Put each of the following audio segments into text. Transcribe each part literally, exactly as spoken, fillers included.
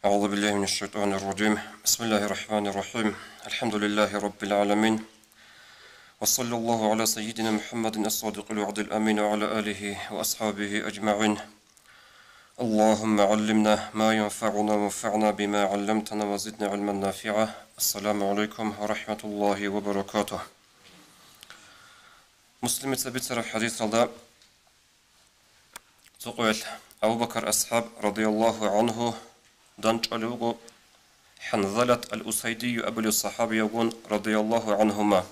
أعوذ بالله من الشيطان الرجيم. بسم الله الرحمن الرحيم. الحمد لله رب العالمين. وصلى الله على سيدنا محمد الصادق الوعد الأمين وعلى آله وأصحابه أجمعين. اللهم علمنا ما ينفعنا وانفعنا بما علمتنا وزدنا علما نافعا. السلام عليكم ورحمة الله وبركاته. Муслимица бицараб хӀадисалда, цо къоялъ Абу Бакар асхӀаб, радияллагьу гӀангьу, дандчӀвалев вуго ХӀанзалат ал-Усайдию абулев сахӀабиявгун, радияллагьу гӀангьума.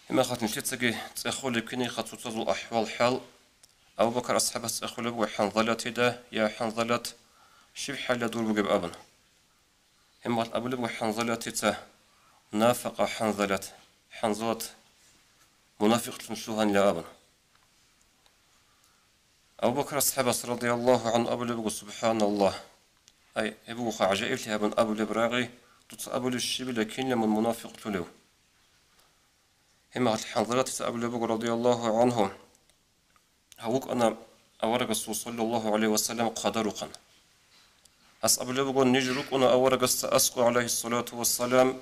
Гьеб мехалъ нилъецаги цӀехолеб кинеха цоцазул ахӀвал-хӀал. Абу Бакар асхӀабас цӀехолеб буго ХӀанзалатида: «Я ХӀанзалат, щиб хӀалила дур бугеб?» – абун. Гьеб мехалъ абулеб буго ХӀанзалатица: «Нафакъа ХӀанзалат, ХӀанзалат мунафикълъун лъугьанила», – абун. Абу Бакр асхӀабас, радияллагьу гӀангьу, абулеб буго: «Субханаллагь! Ай, гьеб бугоха гӀажаиблъи гьабун абулеб рагӀи, дуца абулеб щибила, кинила мун мунафикълъулев?» Гьеб мехалъ ХӀанзалатица абулеб буго, радияллагьу гӀангьу: «Гьав вукӀана аварагасул, саллаллагьу гӀалайгьи ва саллам, хъвадарухъан». Гьас абулеб буго: «Ниж рукӀуна аварагасда аскӀов, гӀалайгьиссалату вассалам,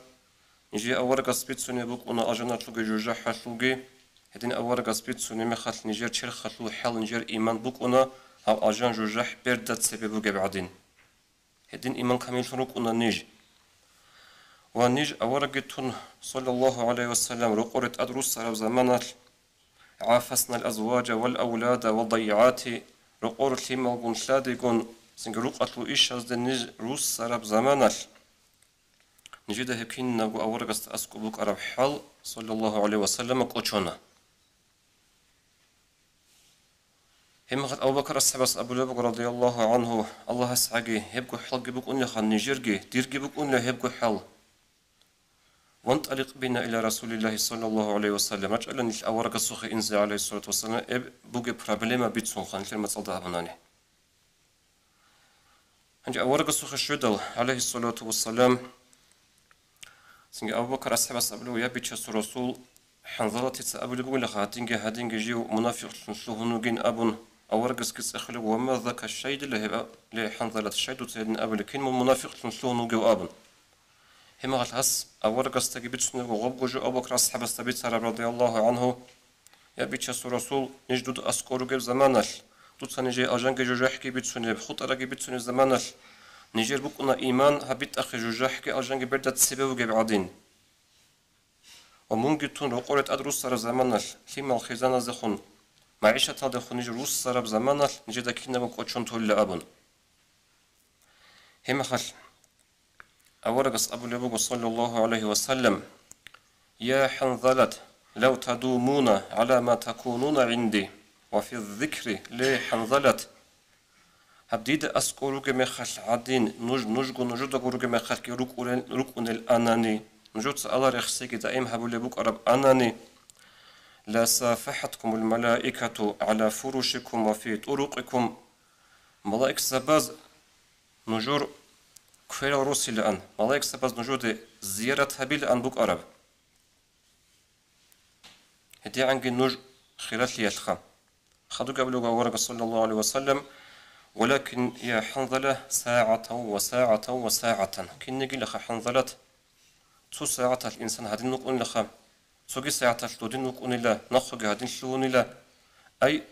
нижее аварагас бицунеб букӀуна алжаналъулги жужахӀалъулги. Гьедин аварагас бицунеб мехалъ нижер черхалъул хӀал, нижер иман букӀуна гьав алжан-жужахӀ берда цебе бугеб гӀадин. Гьедин иман камиллъун рукӀуна ниж. Ва ниж аварагги тун, саллаллагьу гӀалайгьи ва саллам, рокъоре тӀад руссараб заманалъ, гӀафаснал азважа вал авлада ва дайигӀати, рокъор лъималгун лъадигун, цинги рукъалъул ишазде ниж руссараб заманалъ, нижеда гьеб кинабго аварагасда аскӀоб букӀараб хӀал, саллаллагьу гӀалайгьи ва саллама, кӀочона». Гьеб мехалъ Абу Бакр асхӀабас абулеб буго, радияллагьу гӀангьу, Аллагьасгьаги гьебго хӀалги букӀунеха нижерги, дирги букӀунила гьебго хӀал. «ВантӀаликъ бина иля Расулиллагьи, саллаллагьу гӀалайгьи ва саллам», рачӀала нилъ аварагасухъе инзе, гӀалайгьиссалату вассалам, гьеб бугеб проблема бицунха нилъер мацӀалда абунани. Гьанже аварагасухъе щведал, гӀалайгьиссалату вассалам, цинги Абу Бакр асхӀабас абулеб: «Я Бичасул Расул, ХӀанзалатица абулеб бугелаха, гьадинги-гьадинги жив мунафикълъун лъугьун вугин», – абун, аварагасги цӀехолеб: «Ва ма зака, щайдила гьеб, ле ХӀанзалат, щай дуца гьедин абулеб, кин мун мунафикълъун лъугьун вугев?» – абун. Гьеб мехалъ гьас аварагасдаги бицунеб буго гъобго жо Абу Бакр асхӀабасда бицараб, радияллагьу гӀангьу: «Я Бичасул Расул, ниж дуда аскӀор ругеб заманалъ, дуца нижее алжанги жужахӀги бицунеб, хутӀарагги бицунеб заманалъ, нижер букӀуна иман гьабитӀахъе, жужахӀги алжанги берда цебе бугеб гӀадин. Ва мунги тун рокъоре тӀад руссараб заманалъ, лъимал-хъизаназдехун, магӀишаталдехун ниж руссараб заманалъ нижеда кинабго кӀочон толила», – абун. Гьеб мехалъ аварагас абулеб буго, саллаллагьу гӀалайгьи ва саллам: «Я ХӀанзалат, лав тадумуна гӀала ма такунуна гӀинди ва фи зикри, ле ХӀанзалат, гьаб дида аскӀор ругеб мехалъ гӀадин, нуж нужго нужедаго ругеб мехалъги рукӀунел, рукӀунел анани, нужеца Аллагь рехсейги даим гьабулеб букӀараб анани, ла сафахӀаткумул малаикату гӀала фурушикум ва фи турукъикум, малаикзабаз нужер кверал росилаан, малаикзабаз нужеде зиярат гьабилаан букӀараб. ГьедигӀанги нуж хиралъиялъха». Хадуб абулеб аварагас, саллаллагьу гӀалайгьи ва саллам: «Валакин, я ХӀанзала, сагӀатан ва сагӀатан ва сагӀатан». Кинигилаха, ХӀанзалат, цо сагӀаталъ инсан гьадин вукӀунилаха, цоги сагӀаталъ додин вукӀунила, нахъеги гьадин лъугьунила. Ай,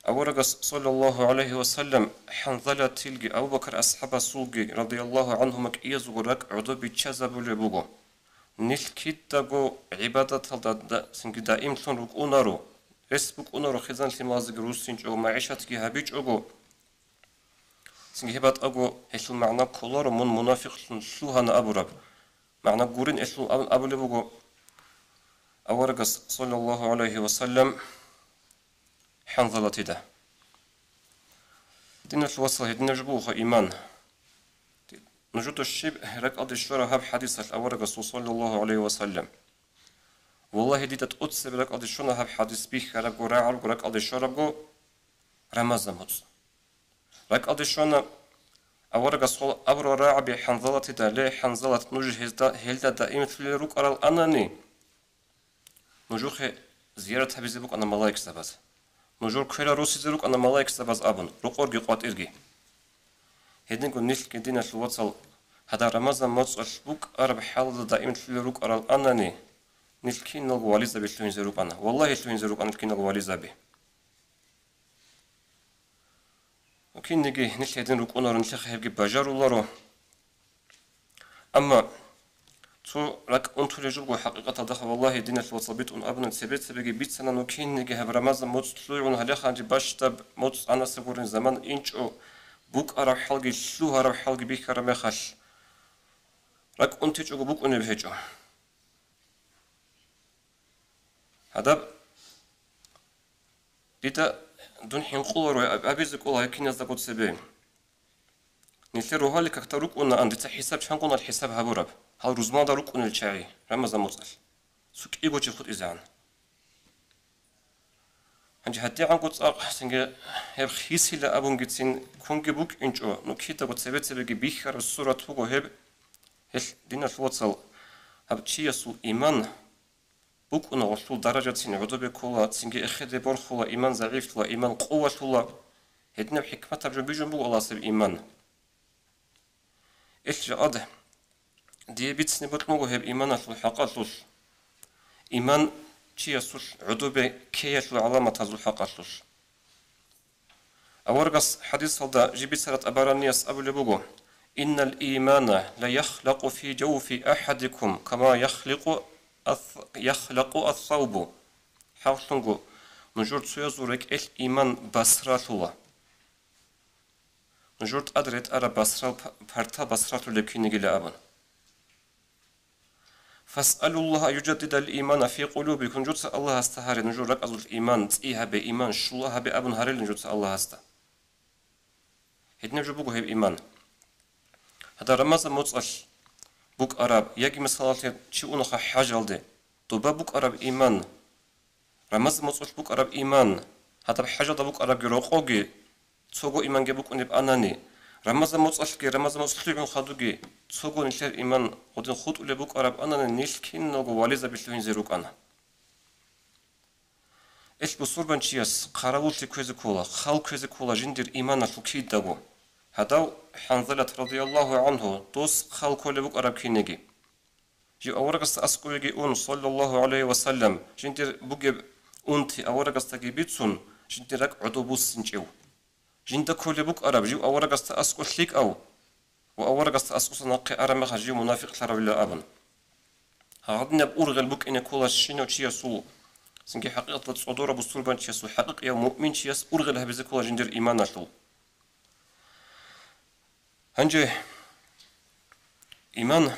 аварагас, саллаллагьу гӀалайгьи ва саллам, ХӀанзалатилги Абу Бакр асхӀабасулги, радияллагьу гӀангьума, кӀиязулго ракӀ гӀодобиччазабулеб буго. Нилъ кидаго гӀибадаталда да-, цинги даимлъун рукӀунаро, рес букӀунаро хъизан-лъималазеги руссинчӀого, магӀишатги гьабичӀого. Цинги гьеб батӀаго гьелъул магӀна кколаро мун мунафикълъун лъугьана абураб. МагӀна гурин гьелъул аб-, абулеб буго аварагас, саллаллагьу гӀалайгьи ва саллам, ХӀанзалатида. Диналъул вацал, гьединаб жо бугоха иман. Нужеда щиб ракӀалде щвараб гьаб хӀадисалъ аварагасул, саллаллагьу гӀалайгьи ва саллам? Валлагьи, дида тӀоцебе ракӀалде щвана гьаб хӀадис бихьарабго, рагӀарабго, ракӀалде щварабго Рамазан муцӀ. РакӀалде щвана аварагасул абураб рагӀаби ХӀанзалатида: «Ле ХӀанзалат, нуж гьезда, гьелда даимлъулел рукӀарал анани, нужухъе зиярат гьабизе букӀана малаикзабаз, нужер кверал росизе рукӀана малаикзабаз», – абун, рокъорги къватӀирги. Гьединго нилъги, диналъул вацал, гьадаб Рамазан моцӀалъ букӀараб хӀалда даимлъулел рукӀарал анани, нилъ киналго вализаби лъугьинзе рукӀана. Валлагьи, лъугьинзе рукӀана нилъ киналго вализаби. Кинниги нилъ гьедин рукӀунаро, нилъехъе гьебги бажаруларо. Амма цо ракӀ унтулеб жо буго хӀакъикъаталда, валлагьи, диналъул вацал, битӀун абуна, цебе-цебеги бицана, ну кинниги гьаб Рамазан моцӀ лъугӀун гьале ханжи бащдаб моцӀ анаса гурин заман инчӀо, букӀараб хӀалги лъугьараб хӀалги бихьараб мехалъ, ракӀ унтичӀого букӀунеб гьечӀо. Гьадаб дида дун хӀинкъуларо, аб-, абизе кӀола гьекиназдаго цебе. Нилъер рогьалил какда рукӀунаан дица хӀисаб чангунал хӀисаб гьабураб, гьал рузмалда рукӀунел чагӀи Рамазан моцӀалъ. Цо кӀиго чи хутӀизегӀан. Гьанже гьадигӀанго цӀакъ цинги гьеб хисила абунгицин кунги букӀинчӀо, ну кидаго цебе-цебеги бихьараб сурат буго гьеб. Гьелъ, диналъул вацал, гьаб чиясул иман букӀуна, гъолъул даражацин гӀодобе ккола, цинги эхеде борхула, иман загӀифлъула, иман къувалъула. Гьединаб хӀикматаб жо бижун буго Аллагьасеб иман. Ил жакъад дие бицине бокьун буго гьеб иманалъул хӀакъалъулъ, иман чиясулъ гӀодобе ккеялъул гӀаламатазул хӀакъалъулъ. Аварагас хӀадисалда жиб бицараб ТӀабаранияс абулеб буго: «Иннал имана ла яхлакъу фи жавфи ахадикум, кама яхликъу ас-, яхлакъу ас-савбу». ХӀакълъунго, нужер цоязул рекӀелъ иман басралъула. Нужер тӀад ретӀараб басрал п-, парта басралъулеб кинигила абун. «Фасъалуллагьа ан южаддидал имана фи къулубикум», нужеца Аллагьасда гьаре, нужер ракӀазул иман цӀи гьабе, иман щула гьабе абун гьарел нужеца Аллагьасда. Гьединаб жо буго гьеб иман. Гьадаб Рамазан моцӀалъ букӀараб, яги, мисалалъе, чи унаха хӀажалде, доба букӀараб иман, Рамазан моцӀалъ букӀараб иман, гьадаб хӀажалда букӀарабги рокъоги, цого иманги букӀунеб анани, Рамазан моцӀалъги, Рамазан моцӀ лъугӀун хадуги, цого нилъер иман гъодин хутӀулеб букӀараб анани, нилъ киналго вализаби лъугьинзе рукӀана. Ил бусурбанчияс хъаравуллъи кквезе ккола, хал кквезе ккола жиндир иманалъул кидаго. Гьадав ХӀанзалат, радияллагьу гӀангьу, дос хал кколеб букӀараб кинеги. Жив аварагасда аскӀовеги ун, саллаллагьу гӀалайгьи ва саллам, жиндир бугеб унти аварагасдаги бицун, жиндир ракӀ гӀодов буссинчӀев. Жинда кколеб букӀараб жив аварагасда аскӀов лъикӀав ва аварагасда аскӀоса нахъе араб мехалъ жив мунапикълъаравила абун. Гьадинаб ургъел букӀине ккола щинав чиясул, цинги хӀакъикъаталда цӀодораб бусурбанчиясул, хӀакъикъияв муъминчияс ургъел гьабизе ккола жиндир иманалъул. Гьанже иман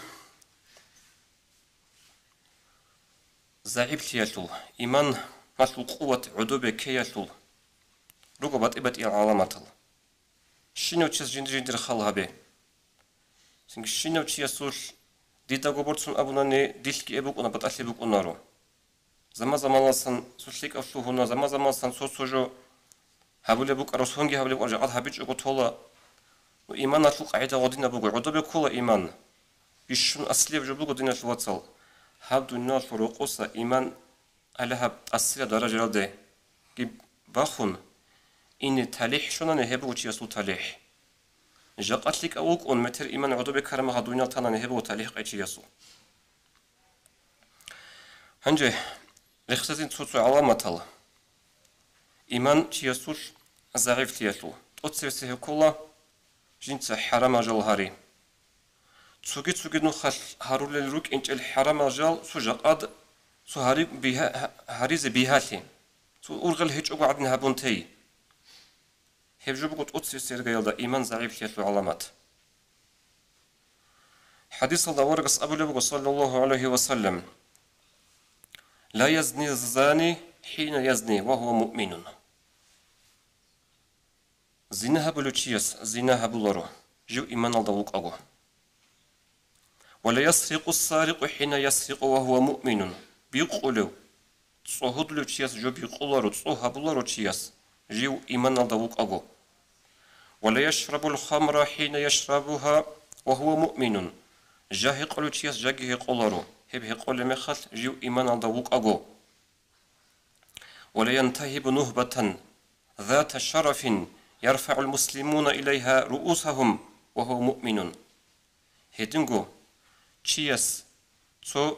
загӀиплъиялъул, иманалъул къуват гӀодобе ккеялъул руго батӀи-батӀиял гӀаламатал. Щинав чияс жинди-жиндир хал гьабе. Цинги щинав чиясулъ дидаго борцун абунани, дилъги эб букӀуна, батӀалъи букӀунаро. Заман-заманалсан цо лъикӀав лъугьуна, заман-заманалсан цо-цо жо гьабулеб букӀараб, сонги гьабулеб букӀараб жакъа гьабичӀого тола. Ну, иманалъул къагӀида гъодинаб буго, гӀодобе ккола иман. Бищун аслияб жо буго, диналъул вацал. Гьаб дуниялалъул рокъоса иман, гьале гьаб тӀасираб даражаялдеги бахун, ине талихӀ щванани, гьеб буго чиясул талихӀ. Жакъа лъикӀав вукӀун, метер иман гӀодобе ккараб мехалъ дуниял танани, гьеб буго талихӀ къечиясул. Гьанже рехсезин цо-цо гӀаламатал. Иман чиясулъ загӀифлъиялъул тӀоцебесеб гьеб ккола жинца хӀарамал жал гьари. Цоги-цоги нухалъ гьарулел рукӀинчӀел хӀарамал жал цо жакъад цо гьари-, бигьа-, гьаризе бигьалъи, цо ургъел гьечӀого гӀадин гьабун тей. Гьеб жо буго тӀоцебесеб иргаялда иман загӀифлъиялъул гӀаламат. ХӀадисалда аварагас абулеб буго, саллаллагьу гӀалайгьи ва саллам: «Ла язни ззани хӀина язни ва гьува муъминун». Зина гьабулев чияс зина гьабуларо, жив иманалда вукӀаго. «Ва ла ясрикъу ссарикъу хӀина ясрикъу ва гьува муъминун». Бикъулев, цӀогьодлъулев чияс жо бикъуларо, цӀогь гьабуларо чияс, жив иманалда вукӀаго. «Ва ла яшрабул хамра хӀина яшрабугьа ва гьува муъминун». Жа гьекъолев чияс жаги гьекъоларо, гьеб гьекъолеб мехалъ жив иманалда вукӀаго. «Ва ла янтагьибу нугьбатан зата шарафин ярфагӀул муслимуна илайгьа руусагьум». ва гьува муъминун. Гьединго чияс цо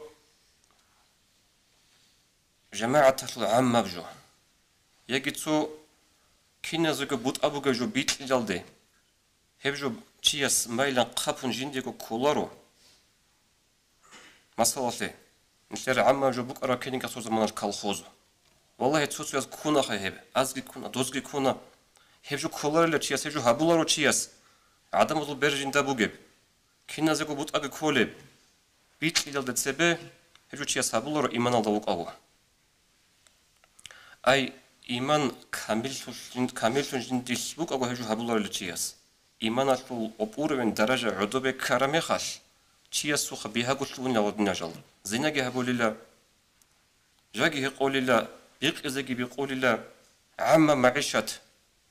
жамагӀаталъул гӀаммаб жо, яги цо киназего бутӀа бугеб жо бикьилалде, гьеб жо чияс майилан хъапун жиндиего кколаро. Масалалъе, нилъер гӀаммаб жо букӀараб ккенигахъ цо заманалъ колхозу. Валлагьи, цо-цояз ккунаха гьеб, азги ккуна, дозги ккуна. Гьеб жо кколарила чияс, гьеб жо гьабуларо чияс. ГӀадамазул бер жинда бугеб. Киназего бутӀаги кколеб. Бикьилалде цебе гьеб жо чияс гьабуларо иманалда вукӀаго. Ай, иман камиллъулъин-, камиллъун жиндилъ букӀаго гьеб жо гьабуларила чияс. Иманалъул уровень, даража гӀодобе ккараб мехалъ, чиясухъа бигьаго лъугьунила гъодинажал, зинаги гьабулила, жаги гьекъолила, бикъизеги бикъулила, гӀамма магӀишат,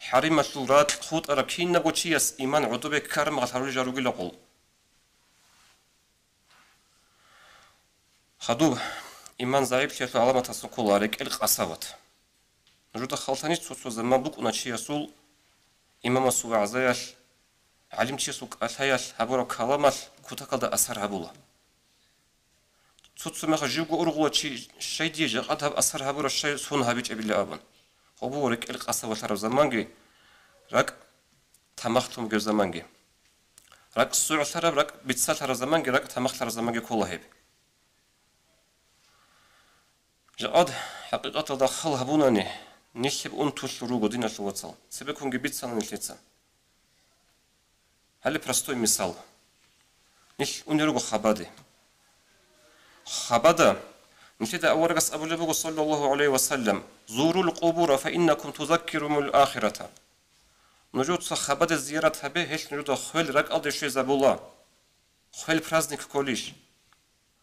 хӀарималъул ракь хутӀараб кинабго чияс иман гӀодобе ккараб мехалъ гьарулел жал ругила гъол. Хадуб, иман загӀиплъиялъул гӀаламатасан ккола рекӀел къасават. Нужеда халтани цо-цо заман букӀуна чиясул, имамасул вагӀзаялъ, гӀалимчиясул кӀалъаялъ гьабураб каламалъ кутакалда асар гьабула. Цо-цо мехалъ живго ургъула чи, щай дие жакъа гьаб асар гьабураб, щай сон гьабичӀебила абун. Гьобо рекӀел къасавалъараб заманги, ракӀ тамахлъун бугеб заманги. РакӀ сугӀлъараб, ракӀ биццалъараб заманги, ракӀ тамахлъараб заманги ккола гьеб. Жакъад хӀакъикъаталда хал гьабунани, нилъ гьеб унтулъ руго, диналъул вацал, цебеккунги бицана нилъеца. Гьале простой мисал. Нилъ унел руго хабаде. Хабада нилъеда аварагас абулеб буго, саллаллагьу гӀалайгьи ва саллам: «Зурул къубура, фа иннакум тузаккирумул ахирата». Нужеца хабаде зиярат гьабе, гьелъ нужеда хвел ракӀалде щвезабула. Хвел праздник кколищ?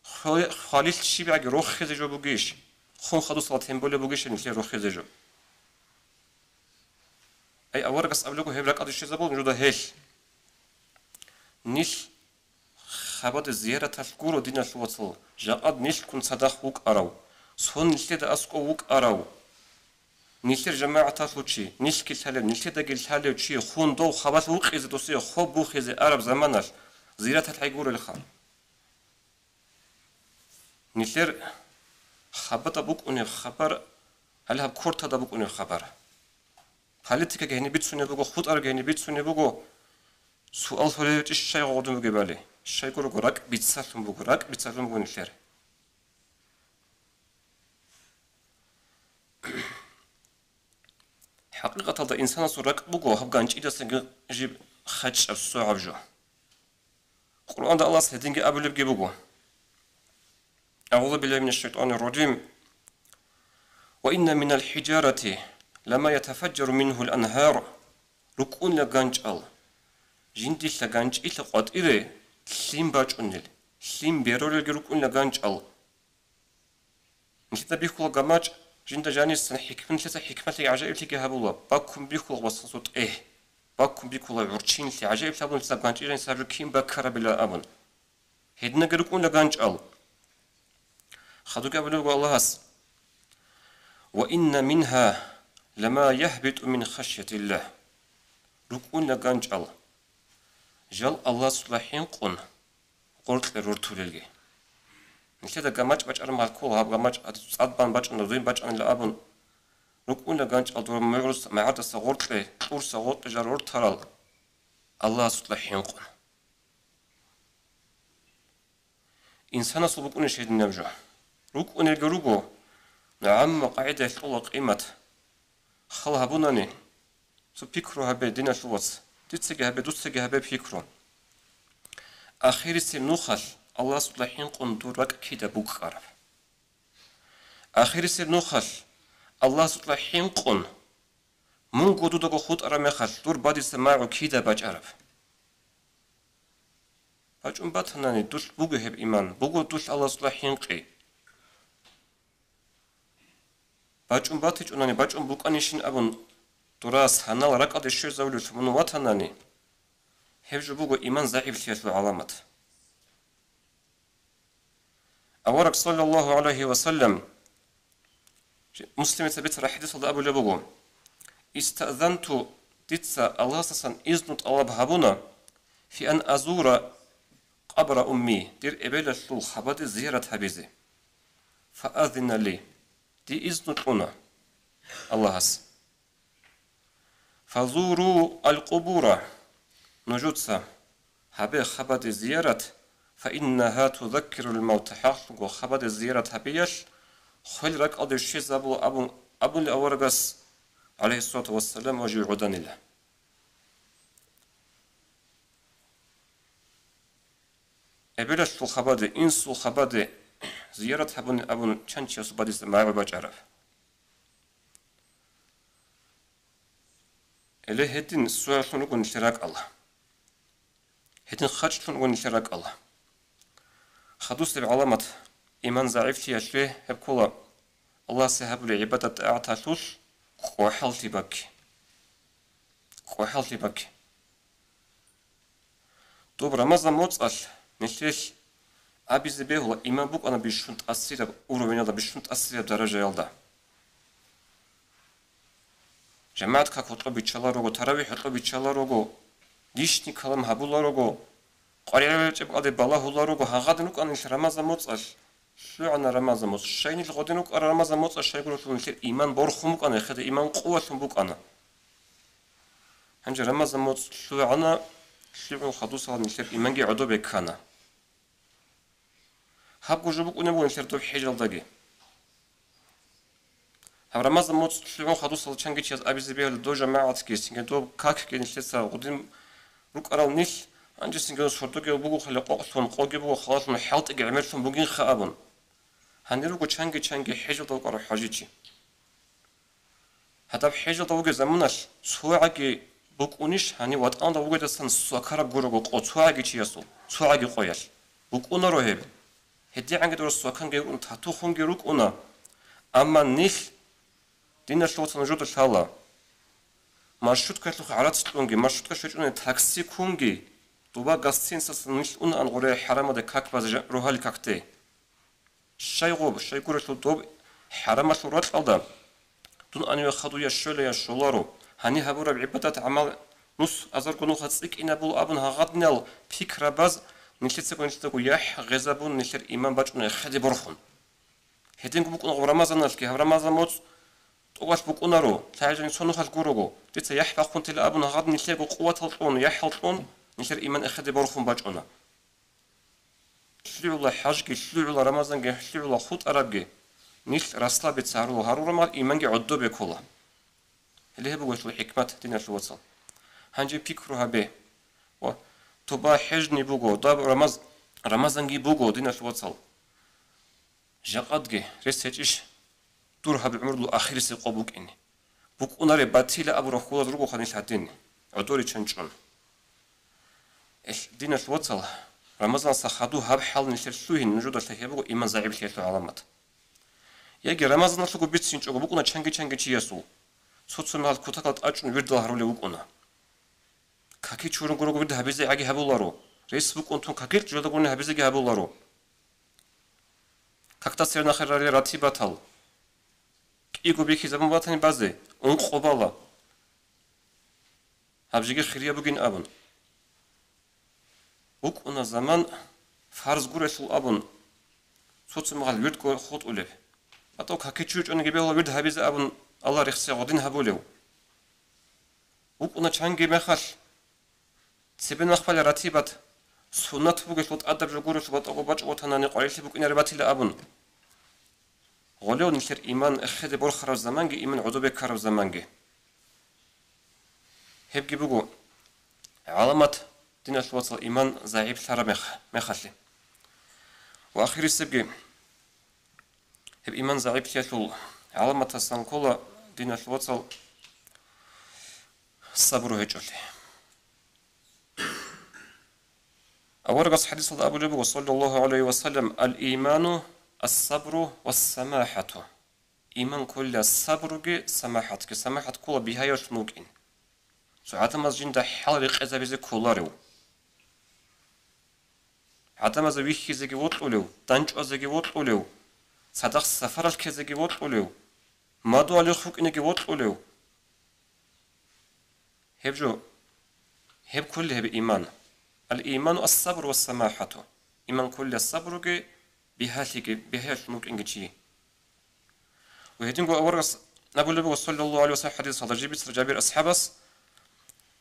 Хве-, хвалил щибгӀаги рохизе жо бугищ? Хун хадусала тем более бугищ нилъер рохизе жо? Ай, аварагас абулего гьеб ракӀалде щвезабула нужеда гьелъ. Нилъ хабаде зияраталъ гуро, диналъул вацал, жакъад нилъгун цадахъ вукӀарав, сон нилъеда аскӀов вукӀарав, нилъер жамагӀаталъул чи, нилъги лъалев, нилъедаги лъалев чи хун дов хабалъ вукъизе, досие хоб бухизе араб заманалъ зияраталъ гӀай гурелха. Нилъер хабада букӀунеб хабар, гьале гьаб кортада букӀунеб хабар. Политикаги гьениб бицунеб буго, хутӀарги гьениб бицунеб буго. Суал гьоревичӀищ щай гъодун бугебали? Щайго руго, ракӀ бицалъун буго, ракӀ бицалъун буго нилъер. ХӀакъикъаталда инсанасул ракӀ буго гьаб ганчӀидасан жиб хачӀаб, согӀаб жо. Къуръанда Аллагьас гьединги абулебги буго. أعوذ بالله من الشيطان الرجيم. وإن من الحجارة لما يتفجر منه الأنهار. РукӀунила ганчӀал. Жиндилъа ганчӀилъа къватӀире лъим бачӀунел, лъим берорелги рукӀунила ганчӀал. Нилъеда бихьула гамачӀ, жинда жанисан хӀикматлъица хӀикматлъи гӀажаиблъиги гьабула, баккун бихьула васасул тӀегь, баккун бихьула гӀурччинлъи, гӀажаиблъи гьабун нилъеда ганчӀи жаниса гьаб жо кин баккарабила абун. Гьединаги рукӀунила ганчӀал. Хадуги абулеб буго Аллагьас: «Ва инна мингьа лама ягьбитӀу мин хашятиллагь». РукӀунила ганчӀал. Жал Аллагьасулъа хӀинкъун гъоркье рортулелги. Нилъеда гамачӀ бачӀараб мехалъ ккола, гьаб гамачӀ цӀад бан бачӀана, зуйин бачӀанила абун, рукӀунила ганчӀал дора мугӀрус-, магӀардаса гъоркье, кьурса гъоркье жал рортарал Аллагьасулъа хӀинкъун. Инсанасул букӀунищ гьединаб жо? РукӀунелги руго, амма къагӀидаялъ кьола къимат. Хал гьабунани, цо пикру гьабе, диналъул вац, дицаги гьабе, дуцаги гьабе пикру. Ахирисеб нухалъ Аллагьасукьа хӀинкъун дур ракӀ кида букӀараб? Ахирисеб нухалъ Аллагьасукьа хӀинкъун мунго дудаго хутӀараб мехалъ дур бадиса магӀу кида бачӀараб? БачӀун батанани, дулъ буго гьеб иман, буго дулъ Аллагьасукьа хӀинкъи. БачӀун батичӀунани, бачӀун букӀанищин абун, дурас гьанал ракӀалде щвезавулев лъумун ватанани, гьеб жо буго иман загӀиплъиялъул гӀаламат. Авараг саллаллагьу гӀалайгьи ва саллам, Муслимица бицараб хӀадисалда абулеб буго: «Истаъзанту», дица Аллагьасдасан изну тӀалаб гьабуна, في أن أزور قبر أمي, дир эбелалъул хабаде зиярат гьабизе. فأذن لي, дие изну кьуна Аллагьас. فزوروا القبور, нужеца гьабе хабаде зиярат, فإنها تذكر الموتى, хӀакълъунго хабаде зиярат гьабиялъ хвел ракӀалде щвезабула абун абули аварагас, гӀалайгьиссалату вассалам, ва жив гӀоданила. Эбелалъул хабаде, инсул хабаде зиярат гьабуни абун чан чиясул бадиса магӀу бачӀараб. Эле гьедин суяллъун руго нилъер ракӀал. Гьедин хачӀлъун руго нилъер ракӀал. Хадусеб гӀаламат иман загӀиплъиялъе гьеб ккола Аллагьасе гьабулеб гӀибадат-тӀагӀаталъулъ кӀвахӀаллъи бакки. КӀвахӀаллъи бакки. Доб Рамазан моцӀалъ нилъелъ абизе бегьула иман букӀана бищун тӀасираб уровеналда, бищун тӀасираб даражаялда. ЖамагӀат как гьоркьоб биччаларого, таравихӀ гьоркьоб биччаларого, лишний калам гьабуларого, къваригӀел речӀеб кӀалде балагьуларого, гьагъадин рукӀана нилъ Рамазан моцӀалъ. ЛъугӀана Рамазан моцӀ. Щай нилъ гъодин рукӀара Рамазан моцӀа, щайгурелъул нилъер иман борхун букӀана, эхеде иман къувалъун букӀана. Гьанже Рамазан моцӀ лъугӀана, лъугӀун хадусала нилъер иманги гӀодобе ккана. Гьабго жо букӀунеб буго нилъер доб хӀежалдаги. Гьаб Рамазан моцӀ лъугӀун хадусал чанги чияс абизе бегьула доб жамагӀатги, цинги доб какги нилъеца гъудин рукӀарал нилъ, гьанже цинги сордоги буго хъали къокълъун, къоги буго халалъун, хӀалтӀиги гӀемерлъун бугинха абун. Гьанир руго чанги-чанги хӀежалда вукӀарав хӀажичи. Гьадаб хӀежалда вугеб заманалъ цогӀаги букӀунищ гьанив ватӀалда вугедасан свакараб гурого къо цогӀаги чиясул, цогӀаги къоялъ? БукӀунаро гьеб. ГьедигӀанги дора сваканги рукӀун, татухунги рукӀуна. Амма нилъ, диналъул вацал, нужеда лъала, маршруткалъухъ гӀарац кьунги, маршрутка щвечӀунани такси ккунги, дуба гостиницалъа нилъ унаан гъуре хӀарамалде как базе жа-, рогьалил какде. Щайгъуб, щайгурелъул доб хӀарамалъул ракьалда дун аниве хадуя щолая щоларо, гьаниб гьабураб гӀибадат-гӀамал нус азарго нуха цӀикӀкӀинабула абун гьагъадинал пикрабаз нилъецаго нилъедаго яхӀ гъезабун нилъер иман бачӀуна эхеде борхун. Гьединго букӀуна гъаб Рамазаналъги, гьаб Рамазан моцӀ тӀубалъ букӀунаро, лъагӀел жанив цо нухалъ гурого, дица яхӀ бахъунтила абун гьагъадин нилъего къуватал кьун, яхӀал кьун, нилъер иман эхеде борхун бачӀуна. ЛъугӀула хӀажги, лъугӀула Рамазанги, лъугӀула хутӀарабги, нилъ расла бецагьарулал гьарураб мехалъ иманги гӀодобе ккола. Гьеле гьеб буго гьелъул хӀикмат, диналъул вацал. Гьанже пикру гьабе. Ва туба хӀежни буго, даб Рамаз-, Рамазанги буго, диналъул вацал. Жакъадги рес гьечӀищ дур гьаб гӀумрулъ ахирисеб къо букӀине? БукӀунареб батила абураб хьулаз ругоха нилъ гьадин, гӀодоричан чӀун. Эл, диналъ вацал, Рамазанаса хадуб гьаб хӀал нилъер лъугьин нужеда лъай гьеб буго иман загӀиплъиялъул гӀаламат. Яги Рамазаналъуго бицинчӀого букӀуна чанги-чанги чиясул. Цо-цо мехалъ кутакалда тӀачӀун вирдал гьарулев вукӀуна. Каки чурун гурого вирд гьабизе гӀаги гьабуларо. Рес букӀун тун какил жолда гурони гьабизеги гьабуларо. Какда цернахъе ралел ратибатал. КӀиго бихьизабун батани базе, ункъо бала. Гьаб жеги хирияб бугин абун. БукӀуна заман фарз гурелъул абун, цо-цо мехалъ вирдго хутӀулеб. БатӀа каки чурчӀониги бегьула вирд гьабизе абун, Аллагь рехсей гъодин гьабулев. БукӀуна чанги мехалъ, цебе нахъбалеб ратибат, суннат бугелъул тӀадаб жо гурелъул батӀаго бачӀ ватанани къварилъи букӀинаре батила абун. Гъолев нилъер иман эхеде борхараб заманги, иман гӀодобе ккараб заманги. Гьебги буго гӀаламат, диналъ вацал, иман загӀиплъараб мех-, мехалъе. Ва ахирисебги, гьеб иман загӀиплъиялъул гӀаламатасан ккола, диналъ вацал, сабру гьечӀолъи. Аварагас хӀадисалда абулеб буго, саллаллагьу гӀалайгьи ва саллам: «Ал-иману ас-сабру ва самахӀату». Иман ккола сабруги самахӀатги. СамахӀат ккола бигьаялъун вукӀин. Цо гӀадамаз жинда хӀал рекъезабизе кколарев. ГӀадамазе вихьизеги вокьулев, данчӀвазеги вокьулев, цадахъ сапаралъ ккезеги вокьулев, мадугьалихъ вукӀинеги вокьулев. Гьеб жо, гьеб ккола гьеб иман. Ал-иману ас-сабру ва самахату. Иман кколила сабруги бигьалъиги, бигьалъун вукӀинги чи. Ва гьединго аварагас абулеб буго, саллаллагьу гӀалайгьи ва саллам, хӀадисалда жиб бицараб Жабир асхӀабас: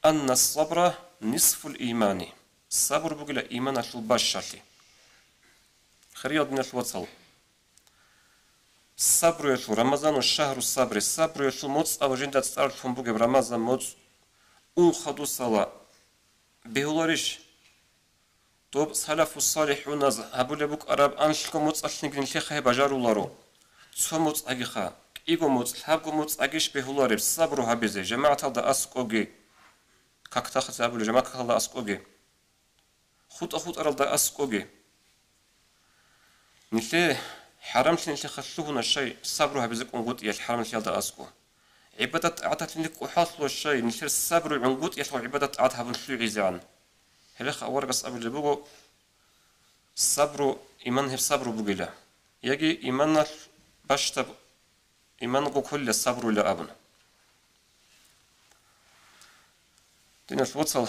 «Анна сабра нисфул имани». Сабру бугила иманалъул бащалъи. Хириял диналъул вацал, сабруялъул, Рамазану шагьру сабри, сабруялъул моцӀ абун жинда цӀар лъун бугеб Рамазан моцӀ ун хадусала бегьуларищ? Доб салафу-салихӀуназ гьабулеб букӀараб анлъго моцӀалъниги нилъехъе гьеб бажаруларо. Цо моцӀагиха, кӀиго моцӀ, лъабго моцӀагищ бегьулареб сабру гьабизе, жамагӀаталда аскӀоги, как-то хъазе абулеб, жамагӀаталда аскӀоги, хутӀа-хутӀаралда аскӀоги. Нилъее хӀарамлъи нилъехъа лъугьуна щай сабру гьабизе кӀунгутӀиялъ хӀарамлъиялда аскӀо. ГӀибадат-тӀагӀаталъе нилъ кӀухӀал лъугьа щай, нилъер сабру гӀунгутӀиялъ гӀибадат-тӀагӀат гьабун лъугӀизегӀан. Гьелеха аварагас абулеб буго, сабру, иман гьеб сабру бугила. Яги иманалъ бащдаб иманго кколила сабрула абун. Диналъ вацал,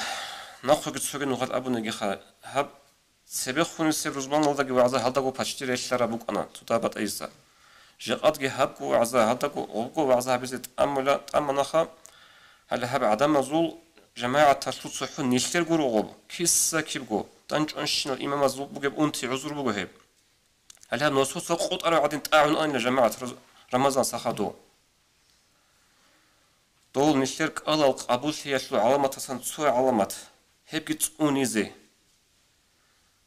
нахъеги цоги нухалъ абунигиха, гьаб цебехунисеб рузманалдаги вагӀза гьалдаго пачти релълъараб букӀана цо дагьаб батӀаиса. Жакъадги гьабго вагӀза, гьалдаго гъобго вагӀза гьабизе тӀамула, тӀаманаха, гьале гьаб гӀадамазул жамагӀаталъул цохӀо нилъер гуро гъоб, киса-кибго, дандчӀванщинал имамазул бугеб унти гӀузру буго гьеб. Гьале гьаб нусуца къотӀарав гӀадин тӀагӀун анила жамагӀат Раз-, Рамазан сахадул. Дол нилъер кӀалал къабуллъиялъул гӀаламатасан цо гӀаламат, гьебги цӀунизе.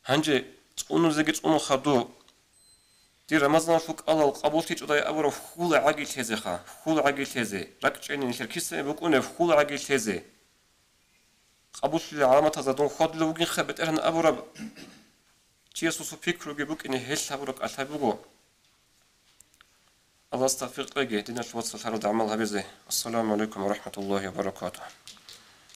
Гьанже цӀунузеги цӀунун хадуб, дир Рамазаналъул кӀалал къабуллъичӀодай абураб хьул гӀаги лъезеха, хьул гӀаги лъезе, ракӀчӀейин нилъер кисаби букӀунеб хьул гӀаги лъезе. Къабуллъулел гӀаламатазда дун хьвадулев вугинха БетӀергьан абураб чиясул пикруги букӀине гьелъ гьабураб кӀалъай буго. Аллагьас тавфикъ кьеги, диналъ вацал, гьаруда гӀамал гьабизе. Ассаламу гӀалайкум ва рахӀматуллагьи ва баракатугьу.